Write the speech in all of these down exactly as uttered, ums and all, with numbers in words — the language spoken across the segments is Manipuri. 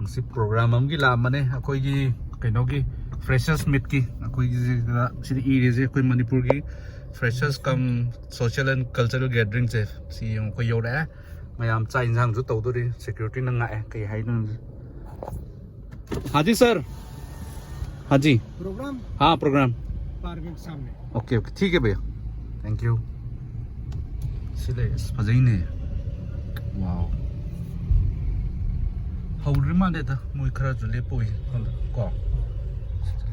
ꯁꯤ ꯄ꯭ꯔꯣꯒ꯭ꯔꯥꯝ ꯑꯃꯒꯤ ꯂꯥꯛꯑꯝꯕꯅꯦ, ꯑꯩꯈꯣꯏꯒꯤ ꯀꯩꯅꯣꯒꯤ ꯐ꯭ꯔꯦꯁꯔꯁ ꯃꯤꯠꯀꯤ꯫ ꯑꯩꯈꯣꯏꯒꯤ ꯁꯤꯗ, ꯁꯤꯗ ꯏꯔꯤꯁꯦ ꯑꯩꯈꯣꯏ ꯃꯅꯤꯄꯨꯔꯒꯤ freshers cum social and cultural ꯒꯦꯗꯔꯤꯡꯁꯦ꯫ ꯁꯤ ꯌꯦꯡꯉꯨ, ꯑꯩꯈꯣꯏ ꯌꯧꯔꯛꯑꯦ꯫ ꯃꯌꯥꯝ ꯆꯥꯛ ꯏꯟꯁꯥꯡꯁꯨ ꯇꯧꯗꯣꯔꯤ꯫ ꯁꯦꯀ꯭ꯌꯨꯔꯤꯇꯤꯅ ꯉꯥꯛꯑꯦ, ꯀꯩ ꯍꯥꯏꯗꯣꯏꯅꯣ? हाँ जी सर। हाँ जी। प्रोग्राम? हाँ, प्रोग्राम। पार्किंग सामने। OK, OK, ठीक है भैया। Thank you. ꯁꯤ ꯂꯩ, ꯑꯁ, ꯐꯖꯩꯅꯦ꯫ ꯋꯥꯎ꯫ ꯍꯧꯗ꯭ꯔꯤ ꯃꯥꯜꯂꯦꯗ, ꯃꯣꯏ ꯈꯔꯁꯨ ꯂꯦꯞꯄ ꯎꯏ ꯁꯣꯝꯗ ꯀꯣ꯫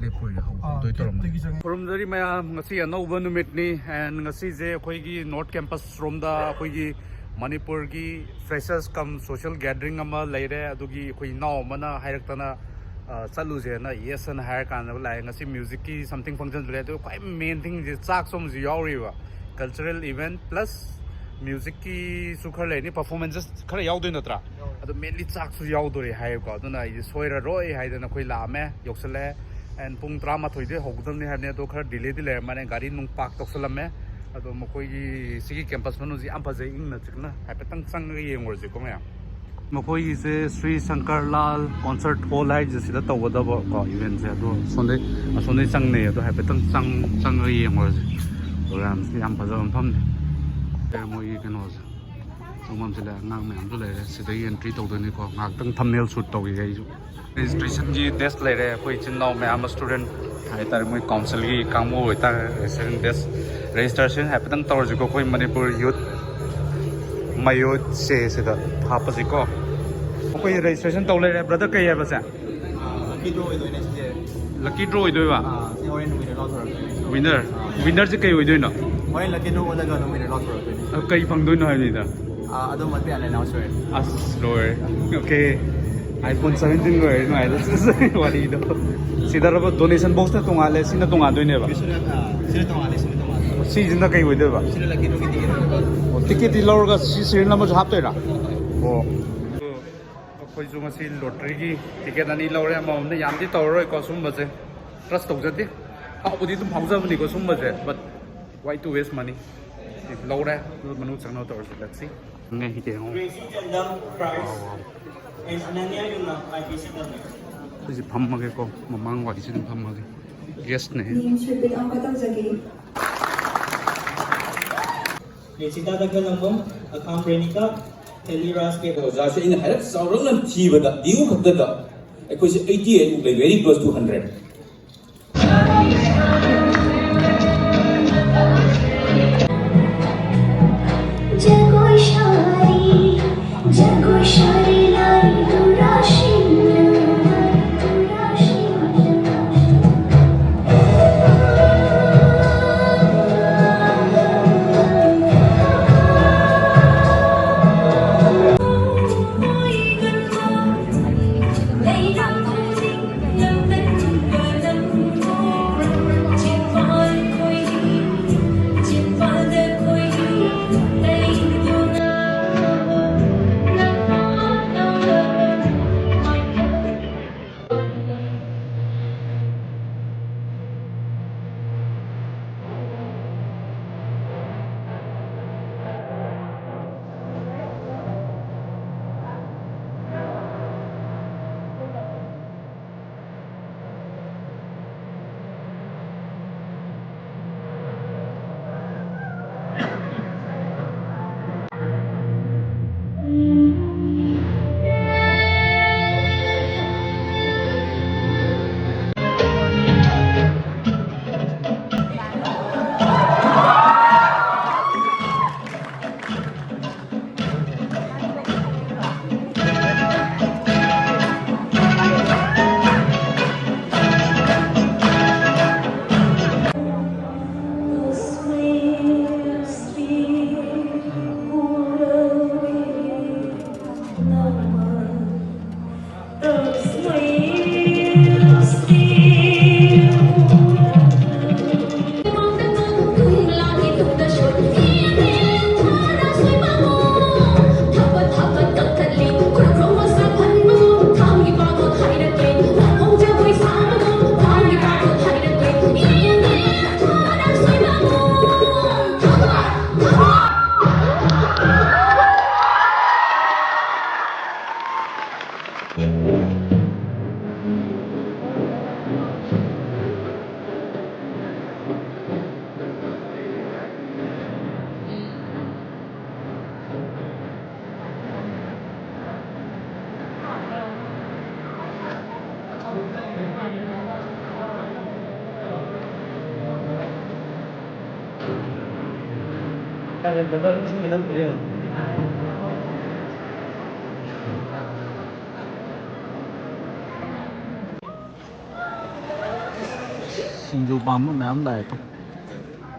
ꯂꯦꯞꯄ ꯎꯏ, ꯍꯧ-, ꯑꯥ, ꯍꯧꯗꯣꯏ ꯇꯧꯔꯝꯃꯅꯤ꯫ ꯒꯦꯠꯇꯒꯤ ꯆꯪꯉꯦ꯫ ꯈꯨꯔꯨꯝꯖꯔꯤ ꯃꯌꯥꯝ, ꯉꯁꯤ ꯑꯅꯧꯕ ꯅꯨꯃꯤꯠꯅꯤ, and ꯉꯁꯤꯁꯦ ꯑꯩꯈꯣꯏꯒꯤ ꯅꯣꯔꯠ ꯀꯦꯝꯄꯁ ꯔꯣꯝꯗ ꯑꯩꯈꯣꯏꯒꯤ ꯃꯅꯤꯄꯨꯔꯒꯤ ꯐ꯭ꯔꯦꯁꯔꯁ ꯀꯝ ꯁꯣꯁꯤꯌꯦꯜ ꯒꯦꯗꯔꯤꯡ ꯑꯃ ꯂꯩꯔꯦ꯫ ꯑꯗꯨꯒꯤ ꯑꯩꯈꯣꯏ ꯏꯅꯥꯎ ꯑꯃꯅ ꯍꯥꯏꯔꯛꯇꯅ, ꯑ, ꯆꯠꯂꯨꯁꯦꯅ ꯌꯦꯁ ꯑꯅ ꯍꯥꯏꯔ ꯀꯥꯟꯗ ꯂꯥꯛꯑꯦ꯫ ꯉꯁꯤ ꯃ꯭ꯌꯨꯖꯤꯛꯀꯤ ꯁꯝꯊꯤꯡ ꯐꯪꯁꯟꯁꯨ ꯂꯩ, ꯑꯗꯨꯒ ꯈ꯭ꯋꯥꯏ ꯃꯦꯟ ꯊꯤꯡꯁꯦ ꯆꯥꯛꯁꯨ ꯑꯃꯁꯨ ꯌꯥꯎꯔꯤꯕ꯫ ꯀꯜꯆꯔꯦꯜ ꯏꯚꯦꯟꯠ ꯄ꯭ꯂꯁ ꯃ꯭ꯌꯨꯖꯤꯛꯀꯤꯁꯨ ꯈꯔ ꯂꯩꯅꯤ, ꯄꯔꯐꯣꯔꯃꯦꯟꯁꯦꯁ ꯈꯔ ꯌꯥꯎꯗꯣꯏ ꯅꯠꯇ꯭ꯔꯥ? ꯌꯥꯎꯋꯦ꯫ ꯑꯗꯣ ꯃꯦꯟꯂꯤ ꯆꯥꯛꯁꯨ ꯌꯥꯎꯗꯣꯔꯦ ꯍꯥꯏꯌꯦꯕꯀꯣ꯫ ꯑꯗꯨꯅ ꯑꯩꯗꯤ ꯁꯣꯏꯔꯔꯣꯏ ꯍꯥꯏꯗꯅ ꯑꯩꯈꯣꯏ ꯂꯥꯛꯑꯝꯃꯦ, ꯌꯧꯁꯜꯂꯛꯑꯦ꯫ ꯑꯦꯟ ꯄꯨꯡ ꯇꯔꯥꯃꯥꯊꯣꯏꯗꯩ ꯍꯧꯒꯗꯕꯅꯤ ꯍꯥꯏꯕꯅꯤ, ꯑꯗꯣ ꯈꯔ ꯗꯤꯂꯦꯗꯤ ꯂꯩꯔꯝꯃꯅꯦ, ꯒꯥꯔꯤ ꯅꯨꯡ ꯄꯥꯔꯛ ꯇꯧꯁꯜꯂꯝꯃꯦ꯫ ꯑꯗꯣ ꯃꯈꯣꯏꯒꯤ ꯁꯤꯒꯤ ꯀꯦꯝꯄꯁ ꯃꯅꯨꯡꯁꯤ ꯌꯥꯝ ꯐꯖꯩ, ꯏꯪꯅ ꯆꯤꯛꯅ꯫ ꯍꯥꯏꯐꯦꯠꯇꯪ ꯆꯪꯉꯒ ꯌꯦꯡꯉꯨꯔꯁꯤꯀꯣ ꯃꯌꯥꯝ꯫ ꯃꯈꯣꯏꯒꯤꯁꯦ ꯁ꯭ꯔꯤ ꯁꯪꯀꯔ ꯂꯥꯜ ꯀꯣꯟꯁꯔꯠ ꯍꯣꯜ ꯍꯥꯏꯁꯦ ꯁꯤꯗ ꯇꯧꯒꯗꯕ ꯀꯣ ꯏꯚꯦꯟꯁꯦ꯫ ꯑꯗꯣ ꯑꯁꯣꯝꯗꯩ, ꯑꯁꯣꯝꯗꯩ ꯆꯪꯅꯩ꯫ ꯑꯗꯣ ꯍꯥꯏꯐꯦꯠꯇꯪ ꯆꯪ-, ꯆꯪꯉꯒ ꯌꯦꯡꯉꯨꯔꯁꯦ꯫ ꯄ꯭ꯔꯣꯒ꯭ꯔꯥꯝꯁꯦ ꯌꯥꯝ ꯐꯖꯕ ꯃꯐꯝꯅꯤ꯫ ꯁꯦ ꯃꯣꯏꯒꯤ ꯀꯩꯅꯣꯁꯦ, ꯆꯪꯐꯝꯁꯦ ꯂꯩ, ꯑꯉꯥꯡ ꯃꯌꯥꯝꯁꯨ ꯂꯩꯔꯦ꯫ ꯁꯤꯗꯒꯤ ꯑꯦꯟꯇ꯭ꯔꯤ ꯇꯧꯗꯣꯏꯅꯤꯀꯣ꯫ ꯉꯥꯏꯍꯥꯛꯇꯪ ꯊꯝꯅꯦꯜ ꯁꯨꯠ ꯇꯧꯈꯤꯒꯦ ꯑꯩꯁꯨ꯫ ꯔꯦꯖꯤꯁꯇ꯭ꯔꯦꯁꯟꯒꯤ ꯗꯦꯁ ꯂꯩꯔꯦ꯫ ꯑꯩꯈꯣꯏ ꯏꯆꯤꯟ ꯏꯅꯥꯎ ꯃꯌꯥꯝ ꯑꯃ, ꯁ꯭ꯇꯨꯗꯦꯟꯠ ꯍꯥꯏꯇꯥꯔꯦ, ꯃꯣꯏ ꯀꯥꯎꯟꯁꯤꯜꯒꯤ ꯀꯥꯡꯕꯨ ꯑꯣꯏꯇꯥꯔꯦ꯫ ꯔꯦꯖꯤꯁꯇ꯭ꯔꯦꯁꯟ ꯗꯦꯁ, ꯔꯦꯖꯤꯁꯇ꯭ꯔꯦꯁꯟ ꯍꯥꯏꯐꯦꯠꯇꯪ ꯇꯧꯔꯁꯤꯀꯣ꯫ ꯑꯩꯈꯣꯏ ꯃꯅꯤꯄꯨꯔ ꯌꯨꯠ, ꯃꯌꯨꯠꯁꯦ ꯁꯤꯗ ꯍꯥꯞꯄꯁꯤꯀꯣ꯫ ꯑꯩꯈꯣꯏ ꯔꯦꯖꯤꯁꯇ꯭ꯔꯦꯁꯟ ꯇꯧ ꯂꯩꯔꯦ꯫ ꯕ꯭ꯔꯗꯔ, ꯀꯩ ꯍꯥꯏꯕꯁꯦ? ꯂꯛꯀꯤ ꯗ꯭ꯔꯣ ꯑꯣꯏꯗꯣꯏꯅꯦ ꯁꯤꯁꯦ꯫ ꯂꯛꯀꯤ ꯗ꯭ꯔꯣ ꯑꯣꯏꯗꯣꯏꯕ? ꯑꯥ, ꯁꯤ ꯍꯣꯔꯦꯟ ꯋꯤꯅꯔ ꯂꯥꯎꯊꯣꯔꯛꯇꯣꯏꯅꯦ꯫ ꯋꯤꯅꯔ? ꯑꯥ꯫ ꯋꯤꯅꯔꯁꯦ ꯀꯩ ꯑꯣꯏꯗꯣꯏꯅꯣ? ꯍꯣꯔꯦꯟ ꯂꯛꯀꯤ ꯗ꯭ꯔꯣ ꯑꯣꯜꯂꯒ ꯑꯗꯨꯝ ꯋꯤꯅꯔ ꯂꯥꯎꯊꯣꯔꯛꯇꯣꯏꯅꯦ꯫ ꯑ, ꯀꯩ ꯐꯪꯗꯣꯏꯅꯣ ꯍꯥꯏꯕꯅꯤꯗ? ꯑꯥ, ꯑꯗꯨꯃꯛꯇꯤ ꯑꯟꯑꯦꯅꯥꯎꯟꯁ ꯑꯣꯏꯔꯦ꯫ ꯑꯁ, ꯂꯣꯏꯔꯦ꯫ OK꯫ iPhone seventeen ꯂꯣꯏꯔꯦ, ꯅꯨꯡꯉꯥꯏꯔꯦ꯫ ꯋꯥꯔꯤꯗꯣ꯫ ꯁꯤꯗꯔꯕ ꯗꯣꯅꯦꯁꯟ ꯕꯣꯛꯁꯅ ꯇꯣꯡꯉꯥꯜꯂꯦ, ꯁꯤꯅ ꯇꯣꯡꯉꯥꯟꯗꯣꯏꯅꯦꯕ? ꯁꯤꯅ, ꯑꯥ, ꯁꯤꯅ ꯇꯣꯡꯉꯥꯜꯂꯦ, ꯁꯤꯅ ꯇꯣꯡꯉꯥꯜꯂꯦ꯫ ꯁꯤꯁꯤꯅ ꯀꯩ ꯑꯣꯏꯗꯣꯏꯕ? ꯁꯤꯅ ꯂꯛꯀꯤ ꯗ꯭ꯔꯣꯒꯤ ꯇꯤꯀꯦꯠ ꯑꯣꯏꯗꯣꯏꯕ꯫ ꯑꯣ, ꯇꯤꯀꯦꯠꯇꯤ ꯂꯧꯔꯒ ꯁꯤ ꯁꯤꯔꯤꯌꯦꯜ ꯅꯝꯕꯔꯁꯨ ꯍꯥꯞꯇꯣꯏꯔꯥ? ꯑꯣ꯫ ꯑꯩꯈꯣꯏꯁꯨ ꯉꯁꯤ ꯂꯣꯇ꯭ꯔꯤꯒꯤ ꯇꯤꯀꯦꯠ ꯑꯅꯤ ꯂꯧꯔꯦ꯫ ꯑꯃꯃꯝꯅ ꯌꯥꯝꯗꯤ ꯇꯧꯔꯔꯣꯏꯀꯣ ꯁꯨꯝꯕꯁꯦ꯫ ꯇ꯭ꯔꯁ ꯇꯧꯖꯗꯦ꯫ ꯐꯥꯎꯕꯗꯤ ꯑꯗꯨꯝ ꯐꯥꯎꯖꯕꯅꯤꯀꯣ ꯁꯨꯝꯕꯁꯦ, but why to waste money? ꯂꯧꯔꯦ꯫ ꯑꯗꯨ ꯃꯅꯨꯡ ꯆꯪꯅꯕ ꯇꯧꯔꯁꯤ꯫ Let's see꯫ ꯉꯥꯏ ꯌꯦꯡꯉꯣ꯫ Wow, wow꯫ Ananya Yumnam, I P ꯁꯤ ꯇꯝꯃꯦ꯫ ꯑꯩꯁꯦ ꯐꯝꯃꯒꯦꯀꯣ, ꯃꯃꯥꯡ ꯋꯥꯏꯁꯤꯗ ꯑꯗꯨꯝ ꯐꯝꯃꯒꯦ꯫ ꯒꯦꯁꯅꯦ꯫ ꯃꯤꯡ ꯁꯨꯄꯤꯠ ꯑꯃꯒ ꯇꯧꯖꯒꯦ꯫ ꯔꯦꯁꯤꯇꯥ ꯗꯛꯀꯂꯝꯕꯝ, ꯑꯈꯥꯝ ꯔꯦꯅꯤꯀꯥ, ꯊꯦꯂꯤ ꯔꯥꯖ ꯀꯦ꯫ ꯑꯣꯖꯥꯁꯦ ꯑꯩꯅ ꯍꯥꯏꯔꯞ ꯆꯥꯎꯔꯞꯅ ꯊꯤꯕꯗ ꯗꯤꯌꯨ ꯈꯛꯇꯗ ꯑꯩꯈꯣꯏꯁꯦ ꯑꯩꯠꯇꯤ ꯑꯩꯠꯃꯨꯛ ꯂꯩ, very close to hundred꯫ जगो शारी, जगो शारी लाई दुराशिन, दुराशिन। ꯁꯤꯡꯖꯨ ꯄꯥꯝꯕ ꯃꯌꯥꯝ ꯂꯥꯛꯑꯦ꯫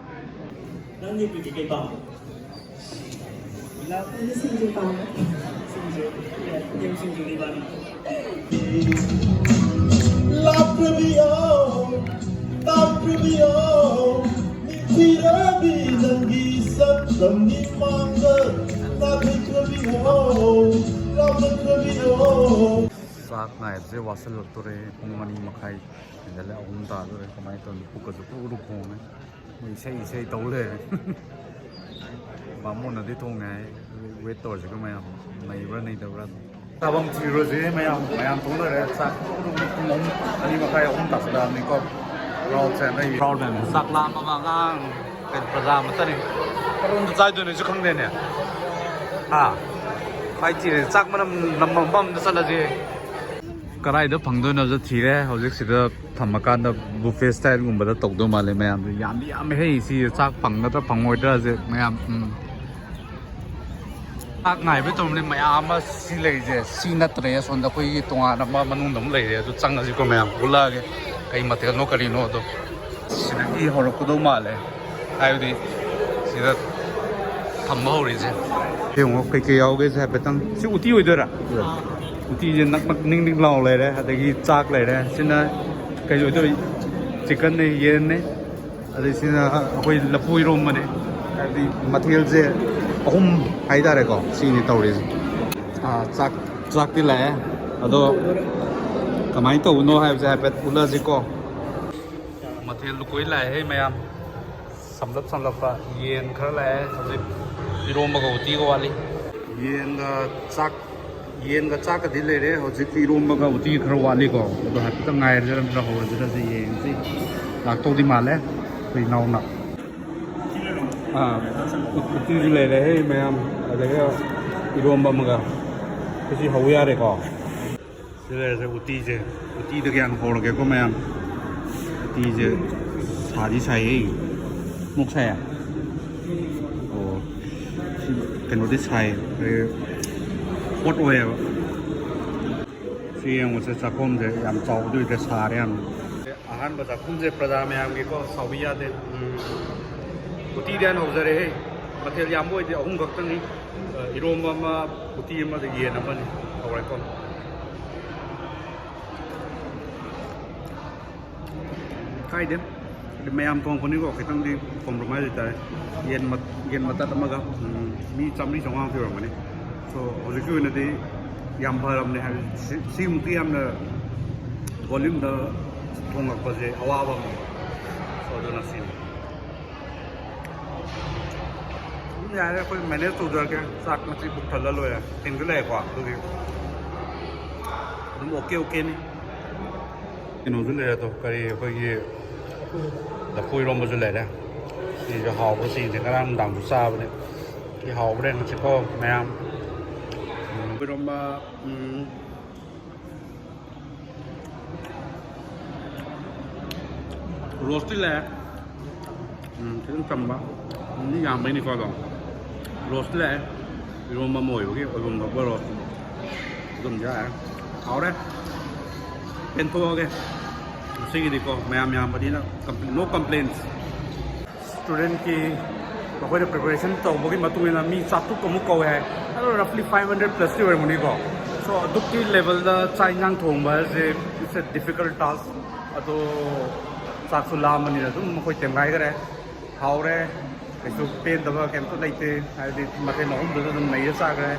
ꯅꯪꯗꯤ ꯀꯩꯀꯩ ꯄꯥꯝꯒꯦ? ꯑꯩꯗꯤ ꯁꯤꯡꯖꯨ ꯄꯥꯝꯃꯦ꯫ ꯁꯤꯡꯖꯨ꯫ ꯌꯦꯟ ꯁꯤꯡꯖꯨꯗꯤ ꯄꯥꯝꯃꯤ꯫ ꯂꯥꯛꯄꯤꯌꯣ, ꯇꯥꯛꯄꯤꯌꯣ, ꯅꯤꯡꯊꯤꯔꯕꯤ ꯅꯪꯒꯤ ꯁꯛꯇꯝꯒꯤ ꯃꯥꯡꯗ ꯂꯥꯛꯄꯤꯌꯣ, ꯂꯥꯛꯄꯤꯌꯣ꯫ ꯆꯥꯛ ꯉꯥꯏꯕꯁꯦ ꯋꯥꯁꯜꯂꯛꯇꯣꯔꯦ꯫ ꯄꯨꯡ ꯑꯅꯤ ꯃꯈꯥꯏ ꯍꯦꯟꯖꯜꯂꯦ, ꯑꯍꯨꯝ ꯇꯥꯗꯣꯔꯦ꯫ ꯀꯃꯥꯏꯅ ꯇꯧꯅꯤ? ꯄꯨꯛꯀꯁꯨ ꯄꯨꯔꯨ ꯈꯣꯡꯉꯦ꯫ ꯃꯣꯏ ꯏꯁꯩ ꯏꯁꯩ ꯇꯧ ꯂꯩꯔꯦ꯫ ꯕꯥꯃꯣꯟꯅꯗꯤ ꯊꯣꯡꯉꯦ ꯍꯥꯏ꯫ ꯋꯦꯠ ꯇꯧꯔꯁꯤꯀꯣ ꯃꯌꯥꯝ, ꯅꯩꯕ꯭ꯔꯥ ꯅꯩꯗꯕ꯭ꯔꯥ꯫ ꯆꯥꯐꯝ ꯊꯤꯔꯨꯔꯁꯦ ꯃꯌꯥꯝ꯫ ꯃꯌꯥꯝ ꯊꯣꯡ ꯂꯣꯏꯔꯦ꯫ ꯆꯥꯛ ꯄꯨꯡ ꯑꯍꯨꯝ, ꯑꯅꯤ ꯃꯈꯥꯏ, ꯑꯍꯨꯝ ꯇꯥꯁꯤꯜꯂꯛꯑꯕꯅꯤꯀꯣ꯫ ꯀ꯭ꯔꯥꯎꯗꯁꯦ ꯅꯣꯏ ꯀ꯭ꯔꯥꯎꯗ ꯃꯌꯥꯝ꯫ ꯆꯥꯛ ꯂꯥꯝꯃꯕ ꯑꯉꯥꯡ ꯀꯩꯅꯣ ꯄ꯭ꯔꯖꯥ ꯑꯃꯠꯇꯅꯤ꯫ ꯀꯔꯣꯝꯗ ꯆꯥꯏꯗꯣꯏꯅꯣꯁꯨ ꯈꯪꯗꯦꯅꯦ꯫ ꯍꯥ? ꯈ꯭ꯋꯥꯏ ꯊꯤꯔꯦ꯫ ꯆꯥꯛ ꯃꯅꯝ ꯅꯝꯕ ꯃꯐꯝ ꯑꯝꯗ ꯆꯠꯂꯁꯦ꯫ ꯀꯗꯥꯏꯗ ꯐꯪꯗꯣꯏꯅꯣꯁꯨ ꯊꯤꯔꯦ꯫ ꯍꯧꯖꯤꯛꯁꯤꯗ ꯊꯝꯃꯀꯥꯟꯗ ꯕꯨꯐꯦ ꯁ꯭ꯇꯥꯏꯜꯒꯨꯝꯕꯗ ꯇꯧꯗꯧ ꯃꯥꯜꯂꯦ ꯃꯌꯥꯝꯁꯦ꯫ ꯌꯥꯝꯗꯤ ꯌꯥꯝꯃꯦ ꯍꯦ꯫ ꯁꯤ ꯆꯥꯛ ꯐꯪꯒꯗ꯭ꯔꯥ ꯐꯪꯉꯣꯏꯗ꯭ꯔꯥꯁꯦ ꯃꯌꯥꯝ꯫ ꯎꯝ꯫ ꯆꯥꯛ ꯉꯥꯏꯕꯩ ꯇꯧꯔꯝꯅꯤ ꯃꯌꯥꯝ ꯑꯃ ꯁꯤ ꯂꯩꯔꯤꯁꯦ꯫ ꯁꯤ ꯅꯠꯇ꯭ꯔꯦ ꯑꯁꯣꯝꯗ ꯑꯩꯈꯣꯏꯒꯤ ꯇꯣꯉꯥꯟꯅ ꯑꯃ ꯃꯅꯨꯡꯗ ꯑꯃ ꯂꯩꯔꯦ꯫ ꯑꯗꯨ ꯆꯪꯉꯁꯤꯀꯣ ꯃꯌꯥꯝ꯫ ꯎꯠꯂꯛꯑꯒꯦ ꯀꯩ ꯃꯊꯦꯜꯅꯣ ꯀꯔꯤꯅꯣ ꯑꯗꯣ꯫ ꯁꯤꯗꯒꯤ ꯍꯧꯔꯛꯀꯗꯧ ꯃꯥꯜꯂꯦ꯫ ꯍꯥꯏꯕꯗꯤ ꯁꯤꯗ ꯊꯝꯕ ꯍꯧꯔꯤꯁꯦ꯫ ꯌꯦꯡꯉꯣ ꯀꯩꯀꯩ ꯌꯥꯎꯒꯦꯁꯦ ꯍꯥꯏꯐꯦꯠꯇꯪ꯫ ꯁꯤ ꯎꯇꯤ ꯑꯣꯏꯗꯣꯏꯔꯥ? ꯎꯇꯤꯁꯦ ꯅꯛ ꯅꯛ ꯅꯤꯡ ꯅꯤꯡ ꯂꯥꯎ ꯂꯩꯔꯦ꯫ ꯑꯗꯒꯤ ꯆꯥꯛ ꯂꯩꯔꯦ꯫ ꯁꯤꯅ ꯀꯩ ꯑꯣꯏꯗꯣꯏ? ꯆꯤꯛꯀꯟꯅꯦ, ꯌꯦꯟꯅꯦ꯫ ꯑꯗꯩ ꯁꯤꯅ ꯑꯩꯈꯣꯏ ꯂꯐꯨ ꯏꯔꯣꯝꯕꯅꯦ꯫ ꯍꯥꯏꯕꯗꯤ ꯃꯊꯦꯜꯁꯦ ꯑꯍꯨꯝ ꯍꯥꯏꯇꯥꯔꯦꯀꯣ꯫ ꯁꯤꯅꯤ ꯇꯧꯔꯤꯁꯦ꯫ ꯑꯥ, ꯆꯥꯛ, ꯆꯥꯛꯇꯤ ꯂꯥꯛꯑꯦ꯫ ꯑꯗꯣ ꯀꯃꯥꯏꯅ ꯇꯧꯕꯅꯣ ꯍꯥꯏꯕꯁꯦ ꯍꯥꯏꯐꯦꯠ ꯎꯠꯂꯁꯤꯀꯣ꯫ ꯃꯊꯦꯜ ꯂꯨꯀꯣꯏ ꯂꯥꯛꯑꯦꯍꯦ ꯃꯌꯥꯝ꯫ ꯁꯝꯂꯞ ꯁꯝꯂꯞꯄ ꯌꯦꯟ ꯈꯔ ꯂꯥꯛꯑꯦ꯫ ꯍꯧꯖꯤꯛ ꯏꯔꯣꯝꯕꯒ ꯎꯇꯤꯒ ꯋꯥꯠꯂꯤ꯫ ꯌꯦꯟꯒ ꯆꯥꯛ, ꯌꯦꯟꯒ ꯆꯥꯛꯀꯗꯤ ꯂꯩꯔꯦ꯫ ꯍꯧꯖꯤꯛꯇꯤ ꯏꯔꯣꯝꯕꯒ ꯎꯇꯤꯒ ꯈꯔ ꯋꯥꯠꯂꯤꯀꯣ꯫ ꯑꯗꯣ ꯍꯥꯏꯐꯦꯠꯇꯪ ꯉꯥꯏꯔꯁꯤꯔ, ꯅꯠꯇ꯭ꯔ ꯍꯧꯔꯁꯤꯔꯁꯦ ꯌꯦꯡꯁꯤ꯫ ꯂꯥꯛꯇꯧꯗꯤ ꯃꯥꯜꯂꯦ ꯑꯩꯈꯣꯏ ꯏꯅꯥꯎꯅ꯫ ꯑꯥ, ꯎꯇꯤꯁꯨ ꯂꯩꯔꯦꯍꯦ ꯃꯌꯥꯝ꯫ ꯑꯗꯒꯤ ꯏꯔꯣꯝꯕ ꯑꯃꯒ꯫ ꯁꯤ ꯍꯧ ꯌꯥꯔꯦꯀꯣ꯫ ꯁꯤ ꯂꯩꯔꯁꯦ ꯎꯇꯤꯁꯦ꯫ ꯎꯇꯤꯗꯒꯤ ꯍꯥꯟꯅ ꯍꯧꯔꯒꯦꯀꯣ ꯃꯌꯥꯝ꯫ ꯎꯇꯤꯁꯦ ꯁꯥꯗꯤ ꯁꯥꯏꯌꯦ꯫ ꯃꯨꯛ ꯁꯥꯏꯌꯦ? ꯑꯣ, ꯀꯩꯅꯣꯗꯤ ꯁꯥꯏ, ꯑꯩꯈꯣꯏ ꯍꯣꯠ ꯑꯣꯏꯌꯦꯕ꯫ ꯁꯤ ꯌꯦꯡꯕꯁꯦ, ꯆꯥꯛꯈꯣꯝꯁꯦ ꯌꯥꯝ ꯆꯥꯎꯕꯗꯤ ꯑꯣꯏꯗ꯭ꯔꯦ, ꯁꯥꯔꯦ ꯌꯥꯝ꯫ ꯑꯍꯥꯟꯕ ꯆꯥꯛꯈꯨꯝꯁꯦ ꯄ꯭ꯔꯖꯥ ꯃꯌꯥꯝꯒꯤꯀꯣ, ꯁꯥꯎꯕꯤ ꯌꯥꯗꯦ꯫ ꯎꯝ, ꯎꯇꯤꯗꯤ ꯍꯥꯟꯅ ꯍꯧꯖꯔꯦꯍꯦ꯫ ꯃꯊꯦꯜ ꯌꯥꯝꯕ ꯑꯣꯏꯗꯦ, ꯑꯍꯨꯝ ꯈꯛꯇꯪꯅꯤ꯫ ꯑ, ꯏꯔꯣꯝꯕ ꯑꯃ, ꯎꯇꯤ ꯑꯃꯗ ꯌꯦꯟ ꯑꯃꯅꯤ꯫ ꯍꯧꯔꯦꯀꯣ꯫ ꯀꯥꯏꯗꯦ꯫ ꯑꯗꯨ ꯃꯌꯥꯝ ꯊꯣꯡꯉꯛꯄꯅꯤꯀꯣ, ꯈꯤꯇꯪꯗꯤ compromise ꯍꯥꯏꯇꯥꯔꯦ꯫ ꯌꯦꯟ ꯃꯠ-, ꯌꯦꯟ ꯃꯇꯠ ꯑꯃꯒ, ꯎꯝ, ꯃꯤ ꯆꯥꯝꯃꯔꯤ ꯆꯥꯝꯃꯉꯥꯃꯨꯛꯇꯤ ꯑꯣꯏꯔꯝꯒꯅꯤ꯫ So, ꯍꯧꯖꯤꯛꯀꯤ ꯑꯣꯏꯅꯗꯤ ꯌꯥꯝ ꯐꯔꯕꯅꯦ, ꯍꯥꯏꯕꯗꯤ ꯁꯤ-, ꯁꯤꯃꯨꯛꯇꯤ ꯌꯥꯝꯅ volumeꯗ ꯊꯣꯡꯉꯛꯄꯁꯦ ꯑꯋꯥꯕ ꯑꯃꯅꯤ꯫ So, ꯑꯗꯨꯅ ꯁꯤꯅꯤ꯫ ꯑꯗꯨꯝ ꯌꯥꯔꯦ, ꯑꯩꯈꯣꯏ manage ꯇꯧꯖꯔꯒꯦ꯫ ꯆꯥꯛ ꯃꯆꯤ ꯄꯨꯛ ꯊꯜꯂ ꯂꯣꯏꯔꯦ꯫ ꯊꯦꯡꯖꯤꯜꯂꯛꯑꯦꯀꯣ, ꯑꯗꯨꯒꯤ ꯑꯗꯨꯝ okay, okayꯅꯤ꯫ ꯀꯩꯅꯣꯁꯨ ꯂꯩꯔꯦ ꯑꯗꯣ, ꯀꯔꯤ, ꯑꯩꯈꯣꯏꯒꯤ ꯂꯐꯨ ꯏꯔꯣꯝꯕꯁꯨ ꯂꯩꯔꯦ꯫ ꯁꯤꯁꯨ ꯍꯥꯎꯕ, ꯁꯤꯁꯦ ꯉꯔꯥꯡ ꯅꯨꯡꯗꯥꯡꯁꯨ ꯆꯥꯕꯅꯦ꯫ ꯁꯤ ꯍꯥꯎꯕ꯭ꯔꯥ ꯌꯦꯡꯉꯁꯤꯀꯣ ꯃꯌꯥꯝ꯫ ꯎꯝ, ꯏꯔꯣꯝꯕ, ꯎꯝ, ꯔꯣꯁꯇꯤ ꯂꯩꯔꯦ꯫ ꯎꯝ, ꯈꯤꯇꯪ ꯆꯝꯕ꯫ ꯃꯤ ꯌꯥꯝꯕꯩꯅꯤꯀꯣ ꯑꯗꯣ꯫ ꯔꯣꯁꯇꯤ ꯂꯩꯔꯦ꯫ ꯏꯔꯣꯝꯕ ꯑꯃ ꯑꯣꯏꯕꯒꯤ ꯑꯣꯏꯐꯝ ꯊꯣꯛꯄ ꯔꯣꯁ꯫ ꯑꯗꯨꯝ ꯌꯥꯔꯦ꯫ ꯍꯥꯎꯔꯦ꯫ ꯄꯦꯟꯊꯣꯛꯑꯒꯦ꯫ ꯉꯁꯤꯒꯤꯗꯤꯀꯣ ꯃꯌꯥꯝ ꯌꯥꯝꯕꯅꯤꯅ compl-, no complaints꯫ Studentꯀꯤ ꯃꯈꯣꯏꯅ preparation ꯇꯧꯕꯒꯤ ꯃꯇꯨꯡ ꯏꯟꯅ ꯃꯤ ꯆꯥꯇ꯭ꯔꯨꯛ ꯑꯃꯨꯛ ꯀꯧꯋꯦ ꯍꯥꯏ꯫ ꯑꯗꯣ roughly five hundred plusꯇꯤ ꯑꯣꯏꯔꯝꯒꯅꯤꯀꯣ꯫ So, ꯑꯗꯨꯛꯀꯤ levelꯗ ꯆꯥꯛ ꯏꯟꯁꯥꯡ ꯊꯣꯡꯕ ꯍꯥꯏꯁꯦ, it's a difficult task꯫ ꯑꯗꯣ ꯆꯥꯛꯁꯨ ꯂꯥꯝꯕꯅꯤꯅ ꯑꯗꯨꯝ ꯃꯈꯣꯏ ꯇꯦꯝꯒꯥꯏꯈ꯭ꯔꯦ꯫ ꯍꯥꯎꯔꯦ꯫ ꯀꯩꯁꯨ ꯄꯦꯟꯗꯕ ꯀꯩꯝꯇ ꯂꯩꯇꯦ꯫ ꯍꯥꯏꯕꯗꯤ ꯃꯊꯦꯜ ꯑꯍꯨꯝꯗꯨꯗ ꯑꯗꯨꯝ ꯅꯩꯔ ꯆꯥꯈ꯭ꯔꯦ꯫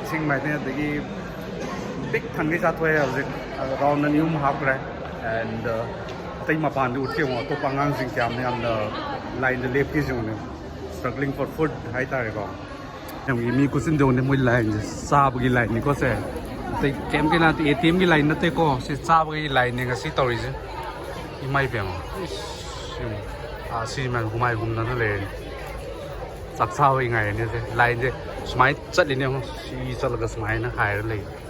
ꯏꯁꯤꯡ ꯃꯥꯏꯁꯤꯡ ꯑꯗꯒꯤ ꯄꯤꯛ ꯊꯟꯒꯩ ꯆꯥꯊꯣꯛꯑꯦ ꯍꯧꯖꯤꯛ꯫ ꯑꯗꯣ round ꯑꯅꯤ ꯑꯍꯨꯝ ꯍꯥꯞꯈ꯭ꯔꯦ꯫ And, uh, ꯑꯇꯩ ꯃꯄꯥꯟꯗ ꯎꯠꯀꯦ ꯌꯦꯡꯉꯣ, ꯑꯇꯣꯞꯄ ꯑꯉꯥꯡꯁꯤꯡ ꯀꯌꯥꯝ ꯌꯥꯝꯅ lineꯗ ꯂꯦꯞꯀꯦ ꯌꯦꯡꯉꯨꯅꯦ꯫ Struggling for food ꯍꯥꯏꯇꯥꯔꯦꯀꯣ꯫ ꯌꯦꯡꯉꯨ, ꯃꯤ ꯈꯨꯆꯤꯟꯗꯣ ꯌꯦꯡꯉꯨꯅꯦ, ꯃꯣꯏ lineꯁꯦ ꯆꯥꯕꯒꯤ lineꯅꯤꯀꯣ ꯁꯦ꯫ ꯑꯇꯩ ꯀꯩꯝꯒꯤ ꯅꯠꯇꯦ, ATMꯒꯤ line ꯅꯠꯇꯦꯀꯣ, ꯁꯤ ꯆꯥꯕꯒꯤ lineꯅꯦ ꯉꯁꯤ ꯇꯧꯔꯤꯁꯦ꯫ ꯏꯃꯥ ꯏꯕꯦꯝꯃ꯫ ꯏꯁ, ꯌꯦꯡꯉꯨ꯫ ꯑꯥ, ꯁꯤ ꯃꯌꯥꯝ ꯍꯨꯃꯥꯏ ꯍꯨꯝꯗꯅ ꯂꯩꯔꯅꯤ꯫ ꯆꯥꯛ ꯆꯥꯕꯒꯤ ꯉꯥꯏꯔꯅꯤ ꯁꯦ꯫ Lineꯁꯦ ꯁꯨꯃꯥꯏꯅ ꯆꯠꯂꯤꯅꯦ, ꯌꯦꯡꯉꯨ꯫ ꯁꯤ ꯆꯠꯂꯒ ꯁꯨꯃꯥꯏꯅ ꯍꯥꯏꯔ ꯂꯩ꯫